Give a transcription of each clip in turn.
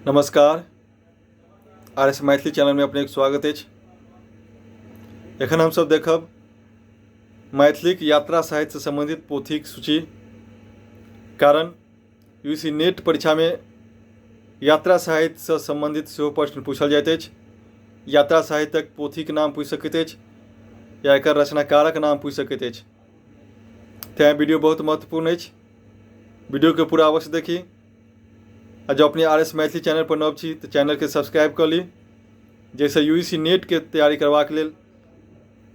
नमस्कार, R S Maithili चैनलमे अपनेके स्वागत अछि। एखन हमसभ देखब मैथिलीक यात्रा साहित्यसँ सम्बन्धित पोथीक सूची, कारण यू सी नेट परीक्षामे यात्रा साहित्यसँ सम्बन्धित सेहो प्रश्न पूछल जाइत अछि। यात्रा साहित्यक पोथीके नाम पूछि सकैत अछि या एकर रचनाकारक नाम पूछि सकैत अछि। तेँ वीडियो बहुत महत्वपूर्ण अछि, वीडियोके पूरा अवश्य देखी। आ जँ अपने आर एस मैथिली चैनल पर नव छी तऽ चैनलके सब्सक्राइब कऽ ली, जाहिसँ यू जी सी नेटके तैयारी करबाक लेल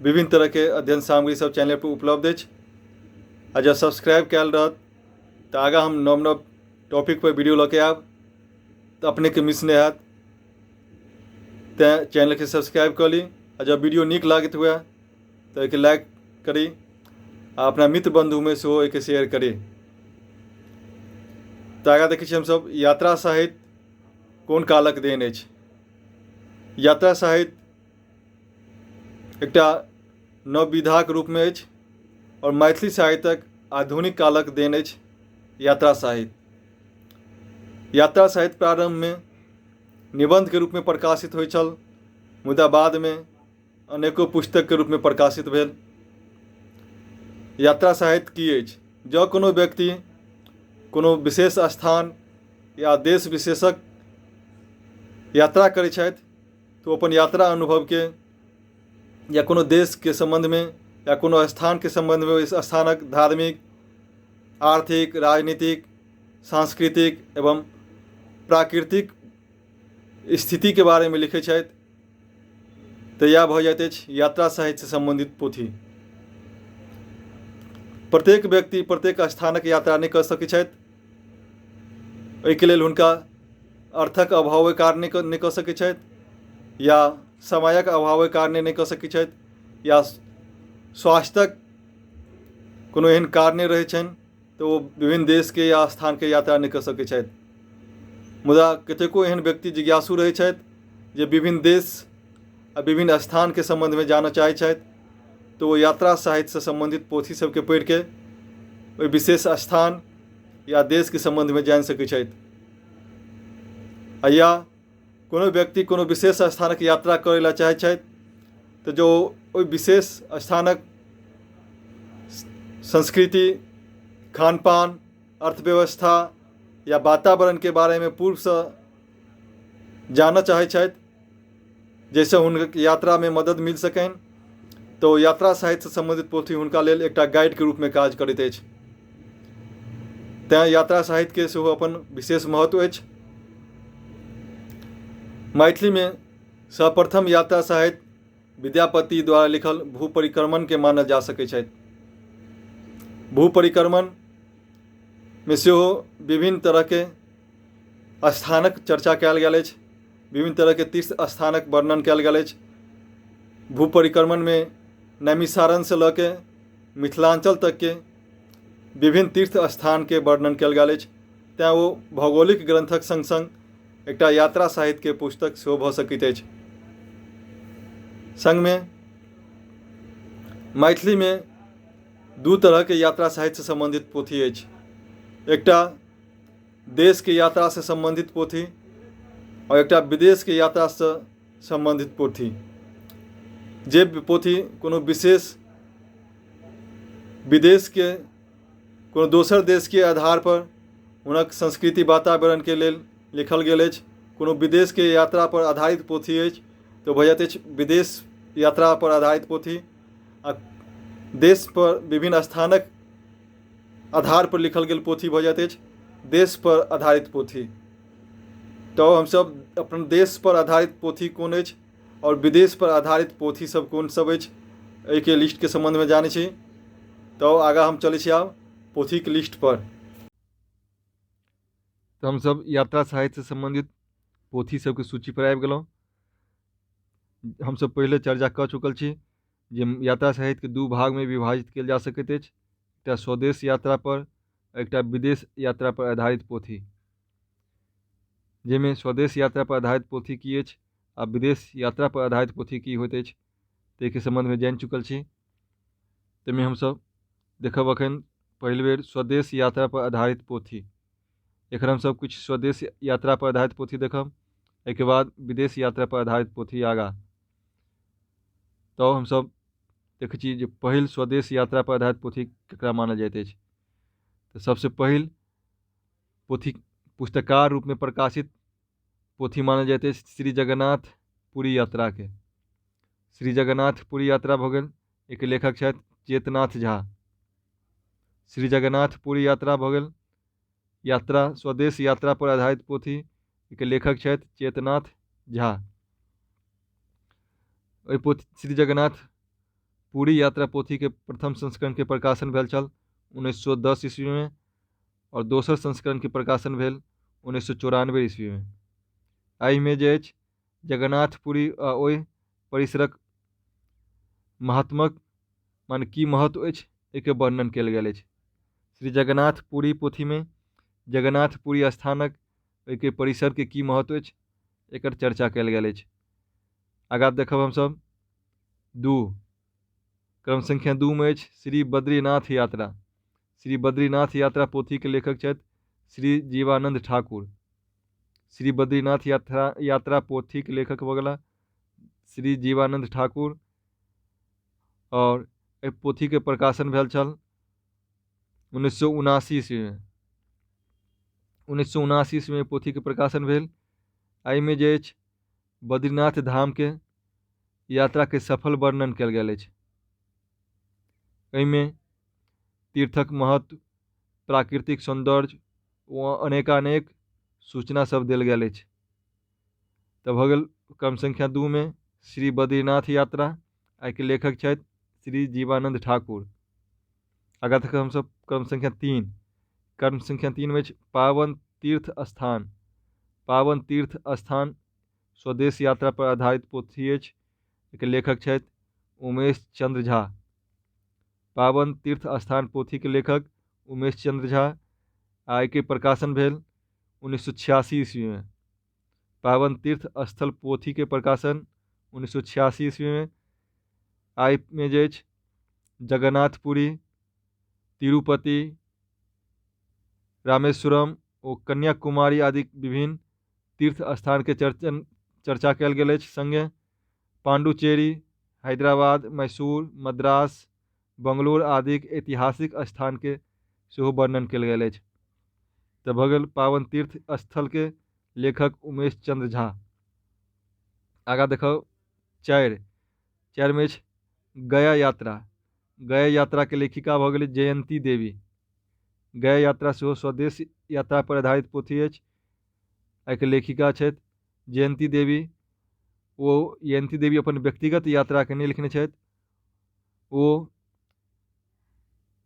विभिन्न तरहके अध्ययन सामग्री सब चैनल पर उपलब्ध अछि। आ जँ सब्सक्राइब कयल रहत तऽ आगाँ हम नव नव टॉपिक पर वीडियो लऽ के आयब तऽ अपनेके मिस नहि हैत। तेँ चैनलके सब्सक्राइब कऽ ली आ जँ वीडियो नीक लागैत हुए तऽ ओहिके लाइक करी आ अपना मित्र बन्धुमे सेहो एहिके शेयर करी। तऽ आगाँ देखै छियै हमसभ यात्रा साहित्य कोन कालक देन अछि। यात्रा साहित्य एकटा नव विधाक रूपमे अछि आओर मैथिली साहित्यक आधुनिक कालक देन अछि यात्रा साहित्य। यात्रा साहित्य प्रारम्भमे निबन्धके रूपमे प्रकाशित होइत छल, मुदा बादमे अनेको पुस्तकके रूपमे प्रकाशित भेल। यात्रा साहित्य की अछि? जँ कोनो व्यक्ति कोनो विशेष स्थान या देश विशेषक यात्रा करै छथि तऽ ओ अपन यात्रा अनुभवके या कोनो देशके सम्बन्धमे या कोनो स्थानके सम्बन्धमे ओहि स्थानक धार्मिक, आर्थिक, राजनीतिक, सांस्कृतिक एवं प्राकृतिक स्थितिके बारेमे लिखै छथि तऽ इएह भऽ जाइत अछि यात्रा साहित्यसँ सम्बन्धित पोथी। प्रत्येक व्यक्ति प्रत्येक स्थानक यात्रा नहि कऽ सकैत छथि, ओहिके लेल हुनका अर्थक अभावक कारणे नहि कऽ सकैत छथि या समयक अभावक कारणे नहि कऽ सकैत छथि या स्वास्थ्यक कोनो एहन कारणे रहै छनि तऽ ओ विभिन्न देशके या स्थानके यात्रा नहि कऽ सकैत छथि। मुदा कतेको एहन व्यक्ति जिज्ञासु रहै छथि जे विभिन्न देश आ विभिन्न स्थानके सम्बन्धमे जानऽ चाहै छथि तऽ ओ यात्रा साहित्यसँ सम्बन्धित पोथी सबके पढ़िके ओहि विशेष स्थान या देशके सम्बन्धमे जानि सकै छथि। आ या कोनो व्यक्ति कोनो विशेष स्थानक यात्रा करै लए चाहै छथि तऽ जँ ओहि विशेष स्थानक संस्कृति, खानपान, अर्थव्यवस्था या वातावरणके बारेमे पूर्वसँ जानऽ चाहै छथि जाहिसँ हुनक यात्रामे मदद मिल सकनि तऽ ओ यात्रा साहित्यसँ सम्बन्धित पोथी हुनका लेल एकटा गाइडके रूपमे काज करैत अछि। तेँ यात्रा साहित्यके सेहो अपन विशेष महत्व अछि। मैथिलीमे सर्वप्रथम यात्रा साहित्य विद्यापति द्वारा लिखल भू परिक्रमणके मानल जा सकैत छथि। भू परिक्रमणमे सेहो विभिन्न तरहके स्थानक चर्चा कयल गेल अछि, विभिन्न तरहके तीर्थ स्थानक वर्णन कयल गेल अछि। भू परिक्रमणमे नैमिषारण्यसँ लऽ के मिथिलाञ्चल तकके विभिन्न तीर्थ स्थानके वर्णन कयल गेल अछि। तेँ ओ भौगोलिक ग्रन्थक सङ्ग सङ्ग एकटा यात्रा साहित्यके पुस्तक सेहो भऽ सकैत अछि। सङ्गमे मैथिलीमे दू तरहके यात्रा साहित्यसँ सम्बन्धित पोथी अछि। एकटा देशके यात्रासँ सम्बन्धित पोथी आओर एकटा विदेशके यात्रासँ सम्बन्धित पोथी। जे पोथी कोनो विशेष विदेशके कोनो दोसर देशके आधारपर हुनक संस्कृति वातावरणके लेल लिखल गेल अछि, कोनो विदेशके यात्रापर आधारित पोथी अछि तऽ भऽ जाइत अछि विदेश यात्रापर आधारित पोथी। आ देशपर विभिन्न स्थानक आधारपर लिखल गेल पोथी भऽ जाइत अछि देशपर आधारित पोथी। तऽ हमसभ अपन देशपर आधारित पोथी कोन अछि आओर विदेशपर आधारित पोथी सब कोन सब अछि एहिके लिस्टके सम्बन्धमे जानै छी। तऽ आगाँ हम चलै छी आब पोथीके लिस्टपर। तऽ हमसभ यात्रा साहित्यसँ सम्बन्धित पोथी सबके सूचीपर आबि गेलहुँ। हमसभ पहिले चर्चा कऽ चुकल छी जे यात्रा साहित्यके दू भागमे विभाजित कयल जा सकैत अछि, एकटा स्वदेश यात्रापर, एकटा विदेश यात्रापर आधारित पोथी। जाहिमे स्वदेश यात्रापर आधारित पोथी की अछि आ विदेश यात्रापर आधारित पोथी की होइत अछि ताहिके सम्बन्धमे जानि चुकल छी। ताहिमे हमसभ देखब एखन पहिल बेर स्वदेश यात्रापर आधारित पोथी। एखन हमसभ किछु स्वदेश यात्रा पर आधारित पोथी देखब, एहिके बाद विदेश यात्रा पर आधारित पोथी आगाँ। तऽ हमसभ देखै छी जे पहिल स्वदेश यात्रा पर आधारित पोथी ककरा मानल जाइत अछि। तऽ सबसँ पहिल पोथी पुस्तकार रूपमे प्रकाशित पोथी मानल जाइत अछि श्री जगन्नाथ पुरी यात्राके। श्री जगन्नाथ पुरी यात्रा भऽ गेल, एहिके लेखक छथि चेतनाथ झा। श्री जगन्नाथ पुरी यात्रा भऽ गेल यात्रा स्वदेश यात्रा पर आधारित पोथी, एहिके लेखक छथि चेतनाथ झा। एहि पोथी श्री जगन्नाथ पुरी यात्रा पोथीके प्रथम संस्करणके प्रकाशन भेल छल 1910 ईस्वीमे आओर दोसर संस्करणके प्रकाशन भेल 1994 ईस्वीमे। एहिमे जे अछि जगन्नाथपुरी आ ओहि परिसरक महात्मक माने की महत्व अछि एहिके वर्णन कयल गेल अछि। श्री जगन्नाथपुरी पोथीमे जगन्नाथपुरी स्थानक ओहिके परिसरके की महत्व अछि एकर चर्चा कयल गेल अछि। आगाँ देखब हमसभ 2 क्रम संख्या 2 मे अछि श्री बद्रीनाथ यात्रा। श्री बद्रीनाथ यात्रा पोथीके लेखक छथि श्री जीवानंद ठाकुर। श्री बद्रीनाथ यात्रा यात्रा पोथीके लेखक भऽ गेला श्री जीवानंद ठाकुर आओर एहि पोथीके प्रकाशन भेल छल 1979 ईस्वीमे। 1979 ईस्वीमे पोथीके प्रकाशन भेल। एहिमे जे अछि बद्रीनाथ धामके यात्राके सफल वर्णन कयल गेल अछि। एहिमे तीर्थक महत्व, प्राकृतिक सौन्दर्य ओ अनेकानेक सूचना सब देल गेल अछि। तऽ भऽ गेल क्रम संख्या 2 मे श्री बद्रीनाथ यात्रा, एहिके लेखक छथि श्री जीवानंद ठाकुर। आगाँ तक हमसभ क्रम संख्या 3, क्रम संख्या 3 मे अछि पावन तीर्थ स्थान। पावन तीर्थ स्थान स्वदेश यात्रा पर आधारित पोथी अछि, एहिके लेखक छथि उमेश चंद्र झा। पावन तीर्थ स्थान पोथीके लेखक उमेश चंद्र झा आ एहिके प्रकाशन भेल 1986 ईस्वीमे। पावन तीर्थ स्थल पोथीके प्रकाशन 1986 ईस्वीमे। एहिमे जे अछि जगन्नाथपुरी, तिरुपति, रामेश्वरम ओ कन्याकुमारी आदि विभिन्न तीर्थ स्थानके चर्चा कयल गेल अछि। सङ्गे पांडुचेरी, हैदराबाद, मैसूर, मद्रास, बंगलोर आदि ऐतिहासिक स्थानके सेहो वर्णन कयल गेल अछि। तऽ भऽ गेल पावन तीर्थ स्थलके लेखक उमेश चंद्र झा। आगाँ देखब 4, 4 मे अछि गया यात्रा। गया यात्राके लेखिका भऽ गेलै जयंती देवी। गया यात्रा सेहो स्वदेश यात्रा पर आधारित पोथी अछि, एहिके लेखिका छथि जयंती देवी। ओ जयंती देवी अपन व्यक्तिगत यात्राके नहि लिखने छथि, ओ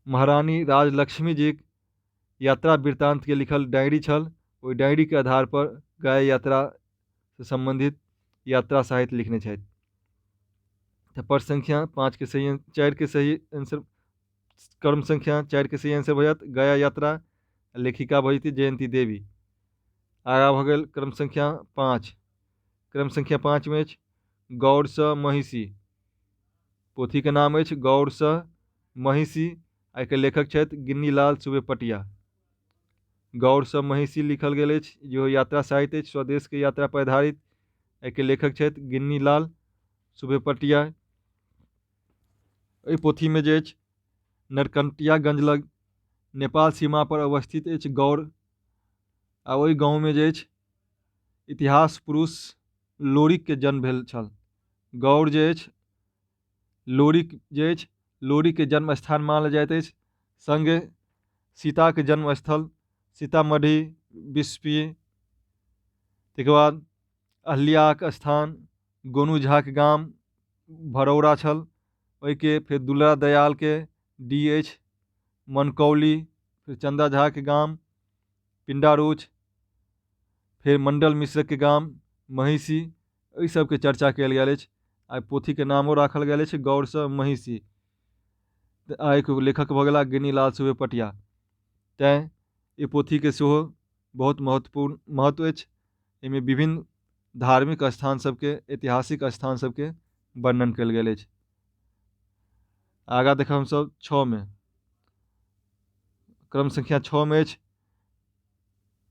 महारानी राजलक्ष्मी जीक यात्रा वृत्तान्तके लिखल डायरी छल, ओहि डायरीके आधार पर गया यात्रासँ सम्बन्धित यात्रा साहित्य लिखने छथि। तऽ प्रश्न संख्या 5 के सही, 4 के सही आंसर, क्रम संख्या 4 के सही आंसर भऽ जायत गया यात्रा, लेखिका भऽ जेतै जयंती देवी। आगाँ भऽ गेल क्रम संख्या 5, क्रम संख्या 5 मे अछि गौरसँ महिषी। पोथीके नाम अछि गौरसँ महिषी, एहिके लेखक छथि गिन्नीलाल सुबेपटिया। गौरसँ महिषी लिखल गेल अछि, इहो यात्रा साहित्य अछि, स्वदेशके यात्रा पर आधारित, एहिके लेखक छथि गिन्नीलाल सुबेपटिया। एहि पोथीमे जे अछि नरकटियागंज लग नेपाल सीमा पर अवस्थित अछि गौर, आ ओहि गाँवमे जे अछि इतिहास पुरुष लोरिकके जन्म भेल छल। गौर जे अछि लोरिक जे अछि लोरिकके जन्म स्थान मानल जाइत अछि। सङ्गे सीताके जन्म स्थल सीतामढ़ी, बिस्फी, ताहिके बाद अहल्याक स्थान, गोनू झाके गाम भरौड़ा छल ओहिके, फेर दुलरा दयालके डीह अछि मनकौली, फेर चन्दा झाके गाम पिण्डारूच, फेर मण्डल मिश्रके गाम महिषी, एहि सबके चर्चा कयल गेल अछि। आ पोथीके नामो राखल गेल अछि गौरसँ महिषी। आ एहिके लेखक भऽ गेला गिन्नीलाल सुबेपटिया। तैँ ई पोथीके सेहो बहुत महत्वपूर्ण महत्व अछि। एहिमे विभिन्न धार्मिक स्थान सबके, ऐतिहासिक स्थान सबके वर्णन कयल गेल अछि। आगाँ देखब हमसब 6 मे, क्रम संख्या 6 मे अछि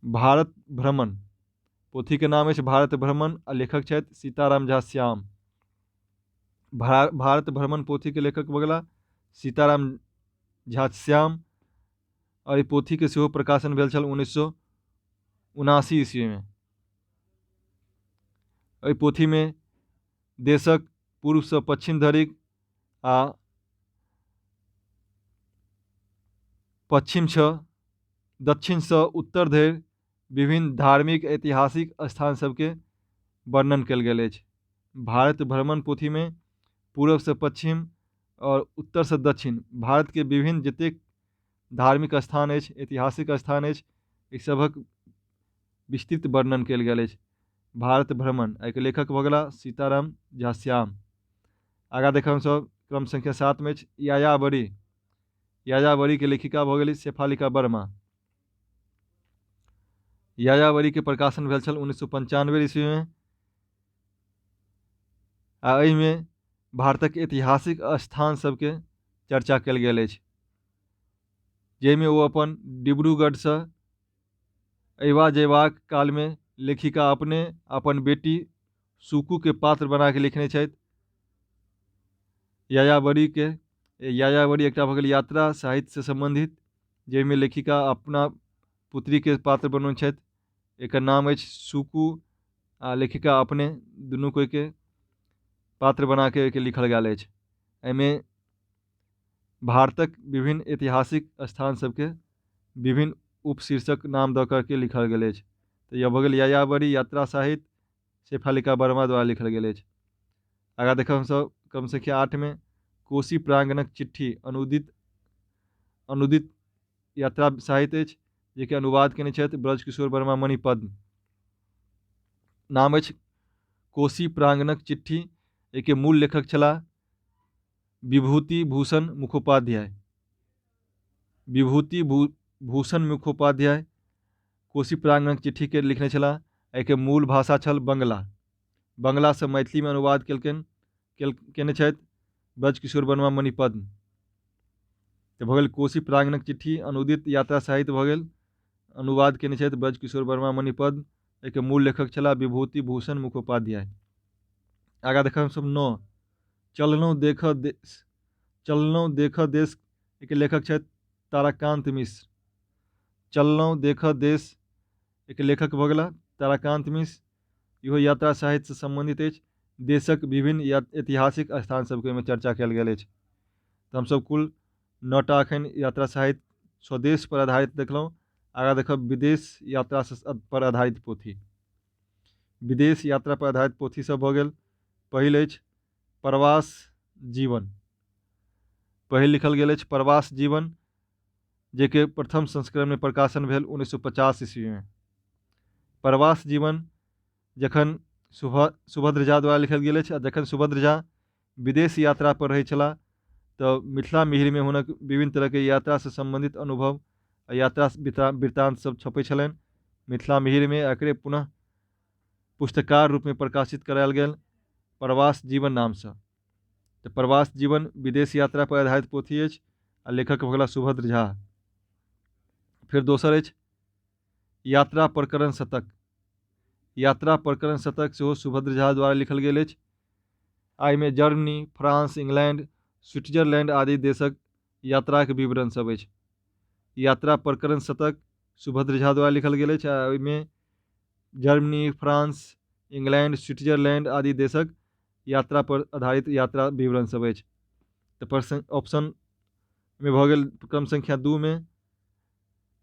भारत भ्रमण। पोथीके नाम अछि भारत भ्रमण आ लेखक छथि सीताराम झा श्याम। भारत भ्रमण पोथीके लेखक भऽ गेला सीताराम झा श्याम आओर ई पोथीके सेहो प्रकाशन भेल छल 1979 ईस्वीमे। एहि पोथीमे देशक पूर्वसँ पश्चिम धरिक आ पश्चिमसँ दक्षिणसँ उत्तर धरि विभिन्न धार्मिक ऐतिहासिक स्थान सबके वर्णन कयल गेल अछि। भारत भ्रमण पोथीमे पूरबसँ पश्चिम आओर उत्तरसँ दक्षिण भारतके विभिन्न जतेक धार्मिक स्थान अछि, ऐतिहासिक स्थान अछि, एहि सभक विस्तृत वर्णन कयल गेल अछि। भारत भ्रमण एहिके लेखक भऽ गेला सीताराम झा श्याम। आगाँ देखब हमसभ क्रम संख्या 7मे अछि यायावरी। यायावरीके लेखिका भऽ गेली शेफालिका वर्मा। यायावरीके प्रकाशन भेल छल 1995 ईस्वीमे आ एहिमे भारतक ऐतिहासिक स्थान सबके चर्चा कयल गेल अछि, जाहिमे ओ अपन डिब्रूगढ़सँ अयबा जयबाक कालमे लेखिका अपने अपन बेटी सुकूके पात्र बनाके लिखने छथि। यायावरीके यायावरी एकटा भऽ गेल यात्रा साहित्यसँ सम्बन्धित, जाहिमे लेखिका अपना पुत्रीके पात्र बनौने छथि। एकर नाम अछि सुकू आ लेखिका अपने दुनू कोइके पात्र बनाके ओहिके लिखल गेल अछि। एहिमे भारतक विभिन्न ऐतिहासिक स्थान सबके विभिन्न उपशीर्षक नाम दऽ करके लिखल गेल अछि। तऽ यह भऽ गेल यायावरी यात्रा साहित्य शेफालिका वर्मा द्वारा लिखल गेल अछि। आगाँ देखब हमसभ क्रम संख्या 8मे कोशी प्रांगणक चिट्ठी अनुदित अनुदित यात्रा साहित्य अछि, जेकि अनुवाद केने छथि ब्रजकिशोर वर्मा मणिपद्म। नाम अछि कोशी प्रांगणक चिट्ठी। एहिके मूल लेखक छलाह विभूति भूषण मुखोपाध्याय। विभूति भूषण मुखोपाध्याय कोशी प्रांगणक चिट्ठीके लिखने छलाह। एहिके मूल भाषा छल बंगला। बंगलासँ मैथिलीमे अनुवाद केने छथि ब्रजकिशोर वर्मा मणिपद्म। तऽ भऽ गेल कोशी प्रांगणक चिट्ठी अनुदित यात्रा साहित्य भऽ गेल, अनुवाद केने छथि ब्रजकिशोर वर्मा मणिपद्म। एहिके मूल लेखक छलाह विभूति भूषण मुखोपाध्याय। आगाँ देखब हमसभ 9 चललहुँ देखऽ देश। चललहुँ देखऽ देश एहिके लेखक छथि ताराकान्त मिश्र। चललहुँ देखऽ देश एहिके लेखक भऽ गेला ताराकान्त मिश्र। इहो यात्रा साहित्यसँ सम्बन्धित अछि। देशक विभिन्न ऐतिहासिक स्थान सबके ओहिमे चर्चा कयल गेल अछि। तऽ हमसभ कुल 9टा एखन यात्रा साहित्य स्वदेश पर आधारित देखलहुँ। आगाँ देखब विदेश यात्रा पर आधारित पोथी। विदेश यात्रा पर आधारित पोथी सब भऽ गेल। पहिल अछि प्रवास जीवन। पहिल लिखल गेल अछि प्रवास जीवन, जेके प्रथम संस्करणमे प्रकाशन भेल 1950 ईस्वीमे। प्रवास जीवन जखन सुभद्र झा द्वारा लिखल गेल अछि आ जखन सुभद्र झा विदेश यात्रा पर रहै छलाह तऽ मिथिला मिहिरमे हुनक विभिन्न तरहके यात्रासँ सम्बन्धित अनुभव आ यात्रा वृत्तान्त सब छपै छलनि मिथिला मिहिरमे। एकरे पुनः पुस्तकार रूपमे प्रकाशित करायल गेल प्रवास जीवन नामसँ। तऽ प्रवास जीवन विदेश यात्रा पर आधारित पोथी अछि आ लेखक भऽ गेला सुभद्र झा। फेर दोसर अछि यात्रा प्रकरण शतक। यात्रा प्रकरण शतक सेहो सुभद्र झा द्वारा लिखल गेल अछि। एहिमे जर्मनी, फ्रांस, इंग्लैंड, स्विट्जरलैंड आदि देशक यात्राक विवरण सब अछि। यात्रा प्रकरण शतक सुभद्र झा द्वारा लिखल गेल अछि आ ओहिमे जर्मनी, फ्रांस, इंग्लैंड, स्विट्जरलैंड आदि देशक यात्रा पर आधारित यात्रा विवरण सब अछि। तऽ प्रश्न ऑप्शन मे भऽ गेल क्रम संख्या 2 मे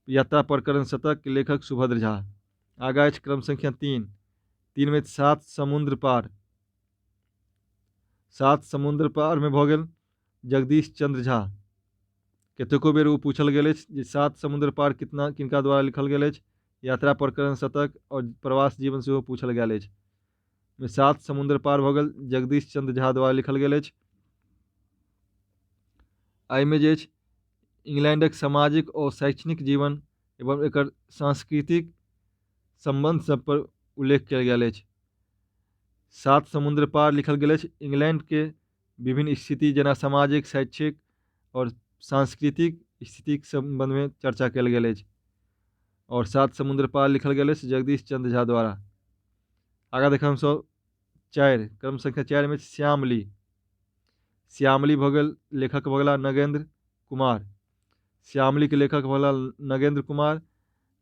यात्रा प्रकरण शतक लेखक सुभद्र झा। आगाँ अछि क्रम संख्या 3। 3 मे सात समुद्र पार। सात समुद्र पार मे भऽ गेल जगदीश चंद्र झा। कतेको बेर ओ पूछल गेल अछि जे सात समुद्र पार कितना किनका द्वारा लिखल गेल अछि। यात्रा प्रकरण शतक और प्रवास जीवन सेहो पूछल गेल अछि। सात समुद्र पार भऽ गेल जगदीश चंद्र झा द्वारा लिखल गेल अछि। एहिमे जे अछि इंग्लैंडक सामाजिक और शैक्षणिक जीवन एवं एकर सांस्कृतिक सम्बन्ध सब पर उल्लेख कयल गेल अछि। सात समुद्र पार लिखल गेल अछि इंग्लैंड के विभिन्न स्थिति जेना सामाजिक, शैक्षिक और सांस्कृतिक स्थितिक सम्बन्धमे चर्चा कयल गेल अछि। आओर सात समुद्र पार लिखल गेल अछि जगदीश चंद्र झा द्वारा। आगाँ देखब हमसभ 4, क्रम संख्या 4 मे श्यामली। श्यामली भऽ गेल, लेखक भऽ गेला नगेंद्र कुमार। श्यामलीके लेखक भऽ गेला नगेंद्र कुमार।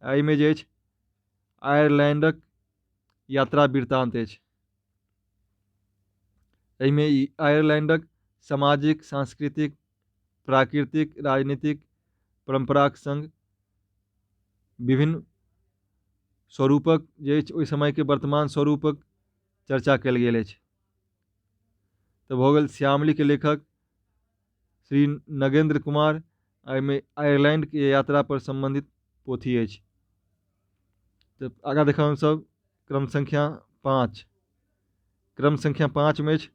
एहिमे जे अछि आयरलैंडक यात्रा वृत्तांत अछि। एहिमे ई आयरलैंडक सामाजिक, सांस्कृतिक, प्राकृतिक, राजनीतिक परम्पराक संग विभिन्न स्वरूपक जे अछि ओहि समयके वर्तमान स्वरूपक चर्चा कयल गेल अछि। तऽ भऽ गेल श्यामलीके लेखक श्री नगेंद्र कुमार। एहिमे आयरलैंडके यात्रा पर सम्बन्धित पोथी अछि। तऽ आगाँ देखब हमसभ क्रम संख्या 5। क्रम संख्या 5 मे अछि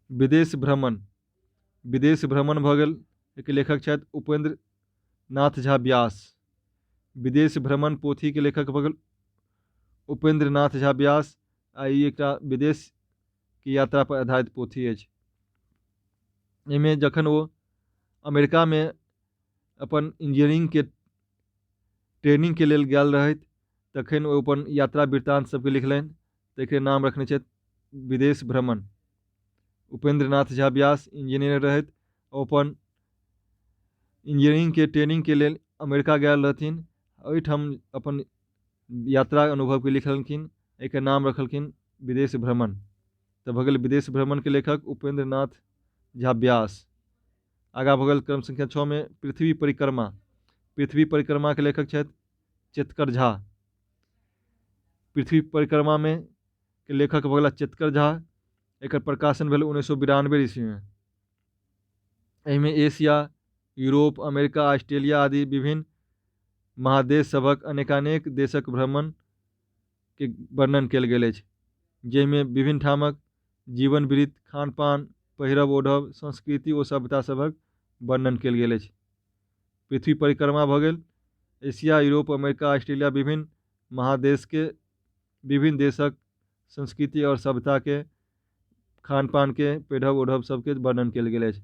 विदेश भ्रमण। विदेश भ्रमण भऽ गेल, एहिके लेखक छथि उपेंद्र नाथ झा व्यास। विदेश भ्रमण पोथीके लेखक भऽ गेल उपेंद्र नाथ झा व्यास आ ई एकटा विदेशके यात्रा पर आधारित पोथी अछि। एहिमे जखन ओ अमेरिकामे अपन इंजीनियरिंगके ट्रेनिंगके लेल गेल रहथि तखन ओ अपन यात्रा वृत्तांत सबके लिखलनि, तकरे नाम रखने छथि विदेश भ्रमण। उपेंद्र नाथ झा व्यास इंजीनियर रहथि, ओ अपन इंजीनियरिंगके ट्रेनिंगके लेल अमेरिका गेल रहथिन, ओहिठाम अपन यात्रा अनुभवके लिखलखिन, एहिके नाम रखलखिन विदेश भ्रमण। तऽ भऽ गेल विदेश भ्रमणके लेखक उपेंद्र नाथ झा व्यास। आगाँ भऽ गेल क्रम संख्या 6 मे पृथ्वी परिक्रमा। पृथ्वी परिक्रमाके लेखक छथि चेतकर झा। पृथ्वी परिक्रमामे के लेखक भऽ गेला चेतकर झा। एकर प्रकाशन भेल 1992 ईस्वीमे। एहिमे एशिया, यूरोप, अमेरिका, ऑस्ट्रेलिया आदि विभिन्न महादेश सभक अनेकानेक देशक भ्रमण के वर्णन कयल गेल अछि, जाहिमे विभिन्न ठामक जीवन वृत्त, खान पान, पहिरब ओढ़ब, संस्कृति ओ सभ्यता सभक वर्णन कयल गेल अछि। पृथ्वी परिक्रमा भऽ गेल एशिया, यूरोप, अमेरिका, ऑस्ट्रेलिया विभिन्न महादेशके विभिन्न देशक संस्कृति आओर सभ्यताके खान पानके पहिरब ओढ़ब सबके वर्णन कयल गेल अछि।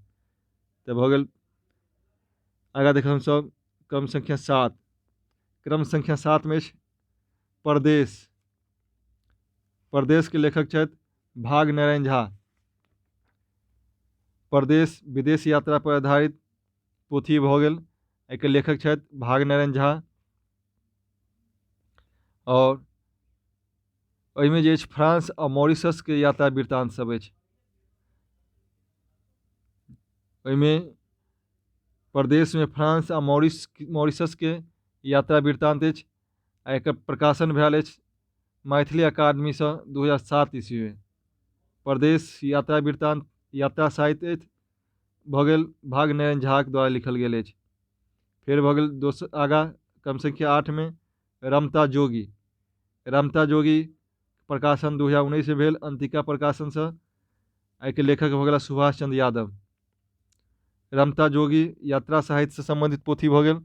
तऽ भऽ गेल। आगाँ देखब हमसभ क्रम संख्या 7। क्रम संख्या 7 मे अछि परदेश। परदेशके लेखक छथि भाग नारायण झा। परदेश विदेश यात्रा पर आधारित पोथी भऽ गेल, एहिके लेखक छथि भाग नारायण झा। आओर एहिमे जे अछि फ्रांस आ मॉरिशसके यात्रा वृत्तांत सब अछि। एहिमे परदेशमे फ्रांस आ मॉरिशसके यात्रा वृत्तांत अछि आ एकर प्रकाशन भेल अछि मैथिली अकादमीसँ 2007 ईस्वीमे। परदेश यात्रा वृत्तांत यात्रा साहित्य अछि भऽ गेल भाग नारायण झाक द्वारा लिखल गेल अछि। फेर भऽ गेल दोसर आगाँ क्रम संख्या 8 मे रमता जोगी। रमता जोगी प्रकाशन 2019 मे भेल अंतिका प्रकाशनसँ। एहिके लेखक भऽ गेला सुभाष चंद्र यादव। रमता जोगी यात्रा साहित्यसँ सम्बन्धित पोथी भऽ गेल,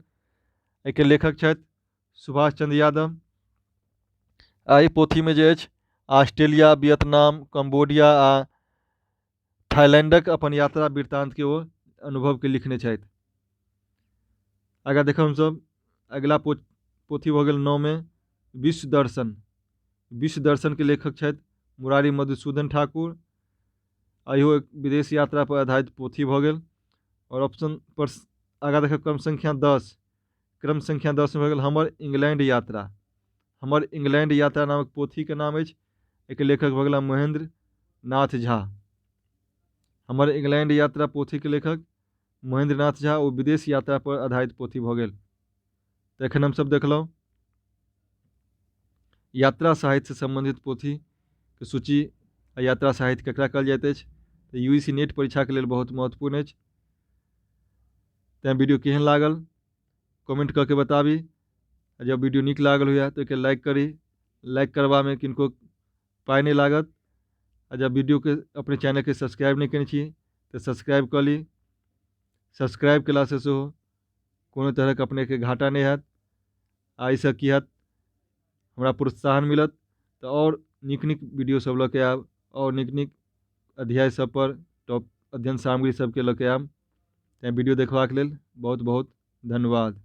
एहिके लेखक छथि सुभाष चंद्र यादव। एहि पोथीमे जे अछि ऑस्ट्रेलिया, वियतनाम, कम्बोडिया आ थाईलैंडक अपन यात्रा वृत्तान्तके ओ अनुभवके लिखने छथि। आगाँ देखब हमसभ अगिला पोथी भऽ गेल 9 मे विश्व दर्शन। विश्व दर्शनके लेखक छथि मुरारी मधुसूदन ठाकुर। इहो एक विदेश यात्रा पर आधारित पोथी भऽ गेल। आओर ऑप्शन पर आगाँ देखब क्रम संख्या 10। क्रम संख्या 10 मे भऽ गेल हमर इंग्लैंड यात्रा। हमर इंग्लैंड यात्रा नामक पोथीके नाम अछि, एहिके लेखक भऽ गेला महेंद्र नाथ झा। हमर इंग्लैंड यात्रा पोथीके लेखक महेंद्र नाथ झा, ओ विदेश यात्रा पर आधारित पोथी भऽ गेल। तऽ एखन हमसभ देखलहुँ यात्रा साहित्यसँ सम्बन्धित पोथीके सूची आ यात्रा साहित्य ककरा कहल जाइत अछि। तऽ यू सी नेट परीक्षाके लेल बहुत महत्वपूर्ण अछि। तैँ वीडियो केहन लागल कमेंट कऽ के बताबी। आ जब वीडियो नीक लागल हुए तऽ ओहिके लाइक करी। लाइक करबामे किनको पाइ नहि लागत। आ जब वीडियोके अपने चैनलके सब्सक्राइब नहि केने छी तऽ सब्सक्राइब कऽ ली। सब्सक्राइब कयलासँ सेहो कोनो तरहके अपनेके घाटा नहि हैत। आ एहिसँ की हैत, हमरा प्रोत्साहन मिलत तऽ आओर नीक नीक वीडियो सब लऽ के आयब, आओर नीक नीक अध्याय सब पर टॉप अध्ययन सामग्री सबके लऽ के आयब। तैँ वीडियो देखबाक लेल बहुत बहुत धन्यवाद।